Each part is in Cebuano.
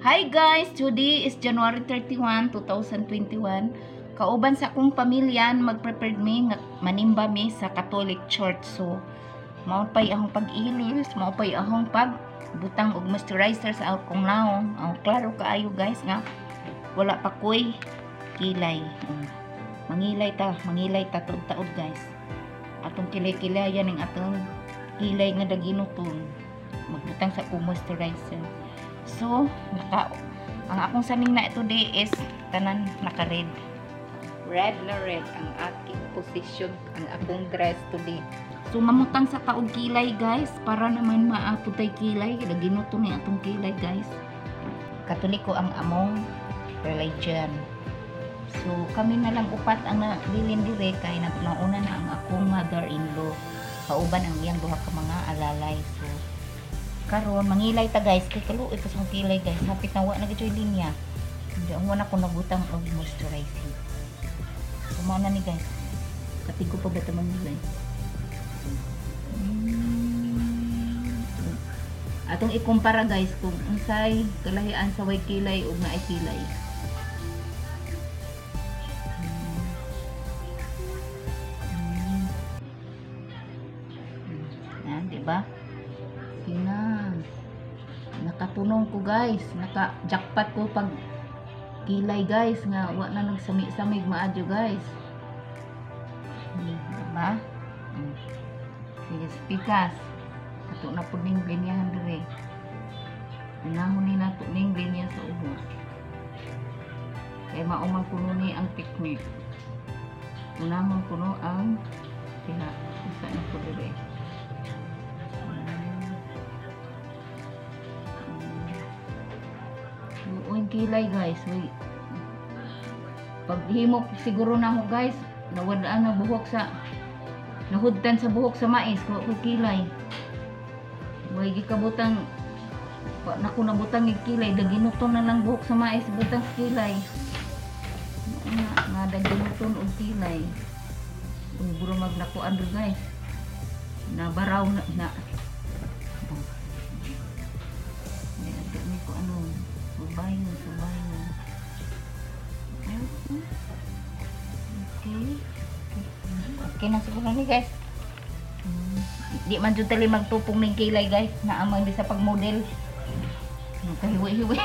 Hi guys, today is January 31, 2021. Kauban sa akong pamilya, mag-prepared mi nga manimba mi sa Catholic Church. So, mao pay akong pag-ilis, mao pay akong pagbutang og moisturizer sa akong naong. Oh, klaro kaayo guys nga wala pa ko'y kilay. Mangilay ta taod guys. Atong kilay-kilayan ning atong kilay nga daginuton. Magbutang sa akong moisturizer. So, naka ang akong saning na today is tanan naka-red. Red na red ang aking position, ang akong dress today. So, mamutang sa taog kilay guys, para naman maapod tay kilay. Daginuton ni atong kilay guys. Katoliko ang among religion. So, kami na lang upat ang nabilin dire kay nauna na ang akong mother-in-law. Kauban ang iyang duha ka mga alalay. So, karon mangilay ta guys kay kaluoy pa sa akong kilay guys. Hapit na wa na gyud linya. Hindi ang wala ko nagutang og moisturizing. So, mao na ni guys. Katigo pa ba ito mangilay? Atong ikumpara guys kung unsay kalahian sa way kilay ug naay kilay. Yan, di ba? Sige. Nakatunong ko guys, naka jackpot ko pag kilay guys nga wa na nagsami-samig maadyo guys. Di ba? Sige, pikas. Ato na pud ning linyahan dire. Unahon ni nato ning linya sa ubos. Kay mao man kuno ni ang technique. Unahon kuno ang diha. Usa na ko dire. Luoy kilay guys. Uy. Paghimok siguro na ako guys, nawadaan na buhok sa nahudtan sa buhok sa mais ko ko kilay. Way gikabutang wa na ko nabutang og kilay, daginuton na lang buhok sa mais butang sa kilay. Nga nga daginuton og kilay. Uy, buro magnakuan ro guys. Nabaraw na na. Oh. Ay, ato ni ko ano, subayon, subayon. Okay. Okay na siguro ni guys. Di man jud tali magtupong ning kilay guys. Naamang di sa pagmodel. Kahiwi-hiwi.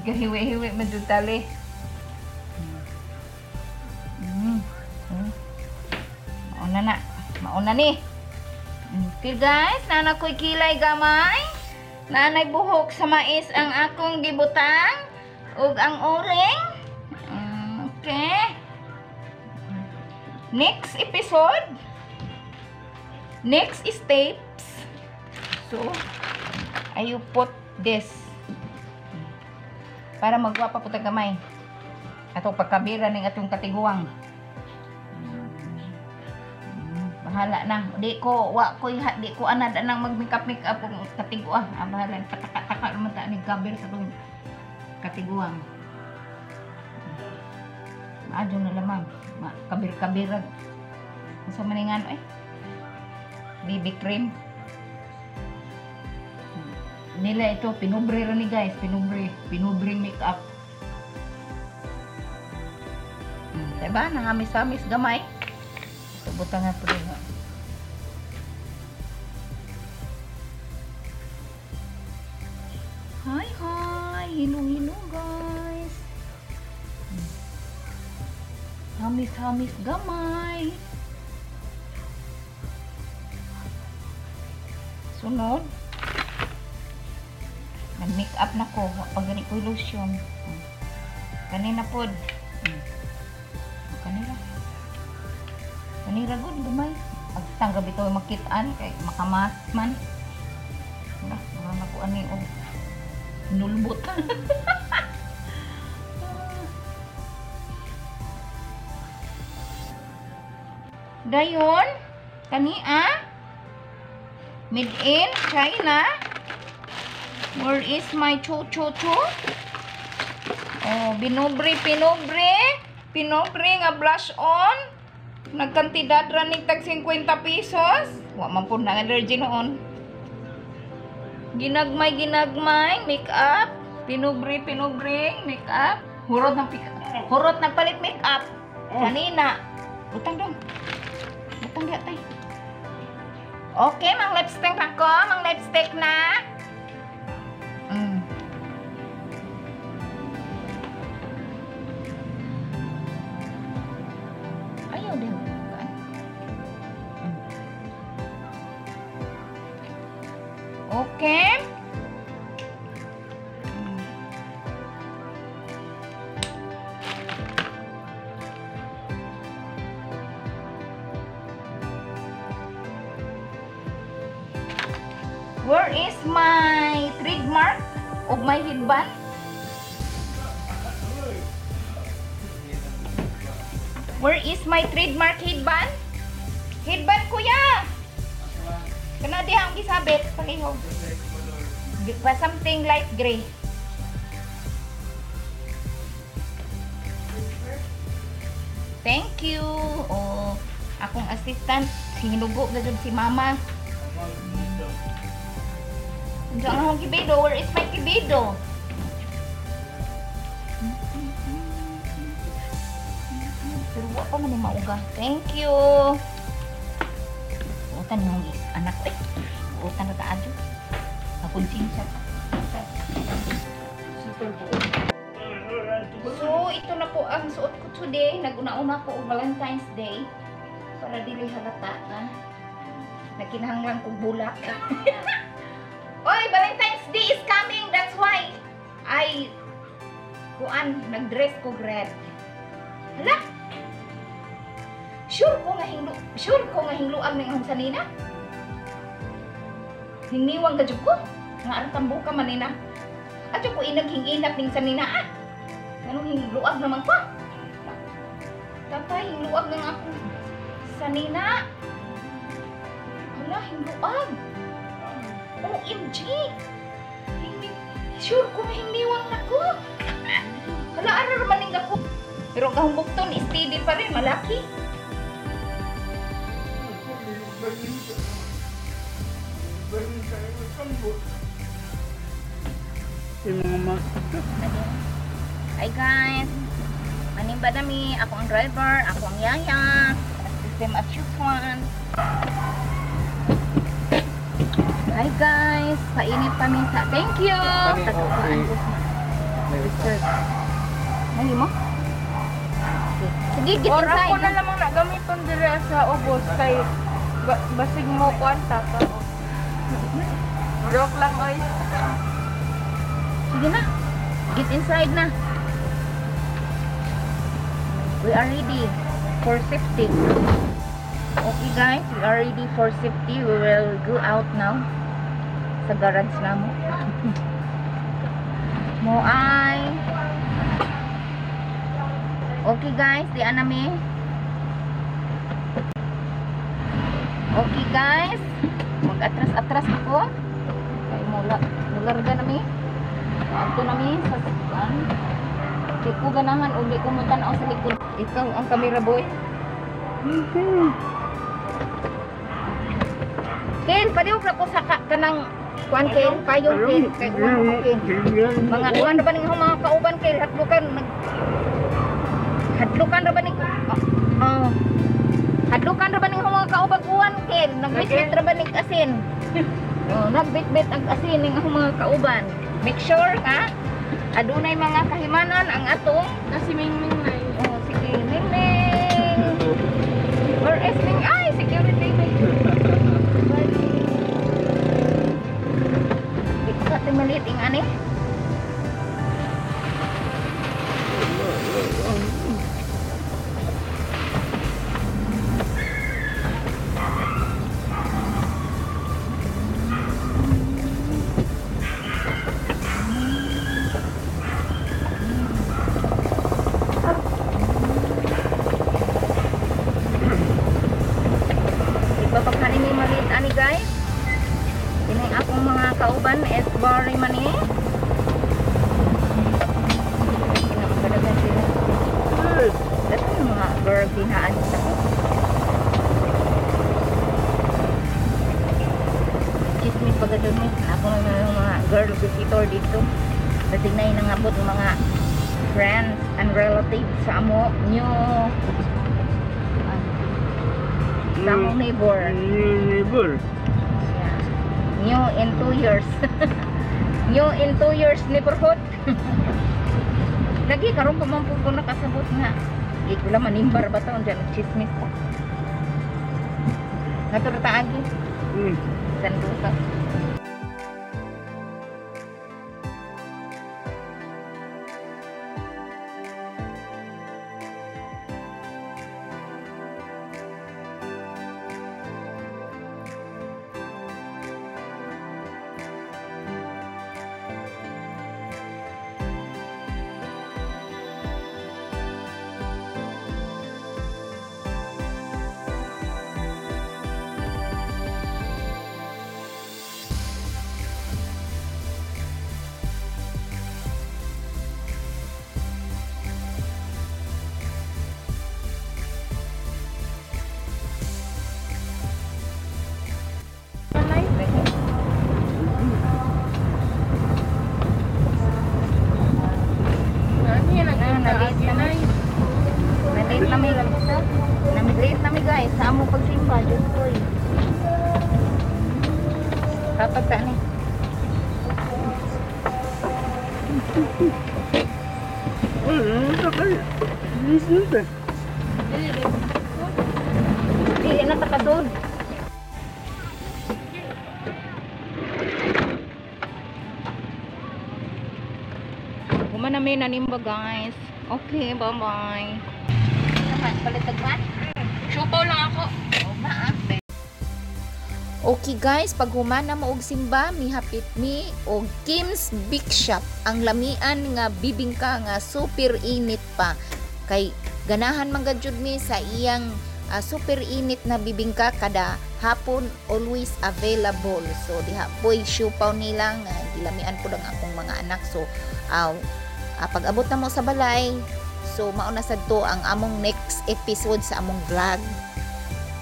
Kahiwi-hiwi man jud tali. Mauna na. Mauna ni. Okay guys, nana ko'y kilay gamay. Nanay buhok sa mais ang akong gibutang ug ang uling. Okay. Next episode. Next steps. So, I put this. Para magwapa po gamay. Atong pagkabira ning atong katiguang. Bahala na. Di ko wa ko di ko anad anang mag makeup makeup kung katigua. Ah, bahala pataka-taka naman ta ning cover sa tong katiguang. Maadyo na lamang. Ma kabir-kabirag. Unsa man ning ano eh? BB cream. Nila ito, pinubre ra ni guys, pinubre, pinubre makeup. Diba? Nangamis-amis gamay. Ito, butang nga po rin. Hi, hi! Hello, hello, guys! Hamis-hamis gamay. Sunod. Nag-make up na ko. Pag gani ko lotion. Kanina pod. Kanila. Kanila good gamay. Agtang gabi to makitaan kay makamas man. Wala, wala na ko ani og nulbot. Dayon, kani ah. Made in China. Where is my cho cho cho? Oh, binubre, pinubre. Pinubre nga blush on. Nagkantidad ra ni tag 50 pesos. Wa man pud na allergy noon. Ginagmay, ginagmay, make-up. Pinubre, pinubre, make-up. Hurot ng pick Hurot nagpalit make-up. Kanina. Butang dong. Butang diya tay. Okay, mang lipstick na ko. Mang lipstick na. Ayaw din. Okay. Where is my trademark of my headband? Where is my trademark headband? Headband, kuya! Kana diha ang gisabit, palihog. Pa something light gray. Thank you. Oh, akong assistant, sinugo na jud si mama. Diyan ang akong kibido. Where is my kibido? Pero wa pa man ni mauga. Thank you. Buotan yung anak ko eh. Buotan na taadyo. Nakonsensya. Super buo. So, ito na po ang suot ko today. Nag-una-una ko og Valentine's Day. Para dili halata na. Nagkinahanglan kong bulak. Oy, Valentine's Day is coming. That's why I kuan nagdress ko red. Hala. Sure ko nga hingluag ning akong sanina. Hingniwang ka jud ko. Nga ang tambuka man nina. Adyo ko inag hinginap ning sanina ah. Anong hingluag naman ko? Tatay, hingluag ng akong sanina. Hala, hingluag. OMG! Sure ko nga hingniwang na ko. Hala, arar maning ako. Pero ang kahumbukton, steady pa rin, malaki. Yung mga Hi guys! Manimba nami, ako ang driver, ako ang yaya. The same as usual. Hi guys! Painit pa minsa. Thank you! Okay. Sir. Ano mo? Okay. Sige, get Or inside. ako na lamang nagamiton dire sa ubos kay basig mo kuan ta ka. Joke lang oy. Sige na. Get inside na. We are ready for safety. Okay guys, we are ready for safety. We will go out now sa garage na mo. Mo ay. Okay guys, di anami. Okay guys, mag-atras-atras ako. Kay mula, mularga nami. Adto nami sa kuan. Di ko ganahan og di ko mo tan-aw sa likod. Ikaw ang camera boy. Ken, palihog na ko sa kanang kuan Ken, payong Ken, kay kuan ko Ken. Mga kuan ra ba ning akong mga kauban Ken, hadlukan nag hadlukan ra ba ning oh. Hadlukan ra ba ning akong mga kauban kuan Ken, nagbitbit ra ba ning asin. Oh, nagbitbit ang asin ning akong mga kauban. Make sure ka adunay mga kahimanan ang atong Na si Mingming na yun. Oh, sige, Ming Ming. Where is Ming? Ay, security Ming. Di ko sa ating maliit yung ani. Di ba pagkain ni maliit ani guys? Ini akong mga kauban is Barry mani. Kinakagadagan sila. Ito yung mga girl dinhaan sa ko. Chismis pag Gadud mi. Ako may mga girl visitor dito. Basig na nangabot ng mga friends and relatives sa amo new sa among neighbor. New neighbor. Yeah. New in 2 years. New in 2 years neighborhood. Lagi karon pa man pud ko nakasabot nga. Di ko lang manimbar ba taon dyan chismis ko. Naturta agi. Sanduka. Kanay. Ano yan Ah, nagkita na-late na nay. Na-late na mi. Na-late na mi, guys. Sa among pagsimba, Diyos ko eh. Kapag ta ni. Ano sa kaya? Dito eh. Di na ta kadod. Human na may nanimba, guys. Okay, bye-bye. Palit tagman? Siupaw lang ako. Oo na ah. Okay guys, pag humana mo og simba, mihapit mi og Kim's Big Shop. Ang lamian nga bibingka nga super init pa. Kay ganahan man gad jud mi sa iyang super init na bibingka kada hapon, always available. So diha poy siupaw nila nga gilamian pud ang akong mga anak. So pag abot na mo sa balay, so mao na sad to ang among next episode sa among vlog.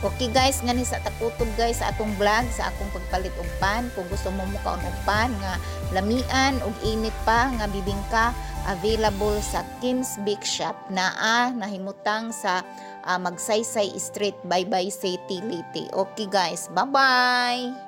Okay guys, ngani sa takutob guys sa atong vlog sa akong pagpalit og pan. Kung gusto mo mukaon og pan nga lamian og init pa nga bibingka, available sa Kim's Bake Shop naa nahimutang sa Magsaysay Street, Baybay City, Leyte. Okay guys, bye-bye.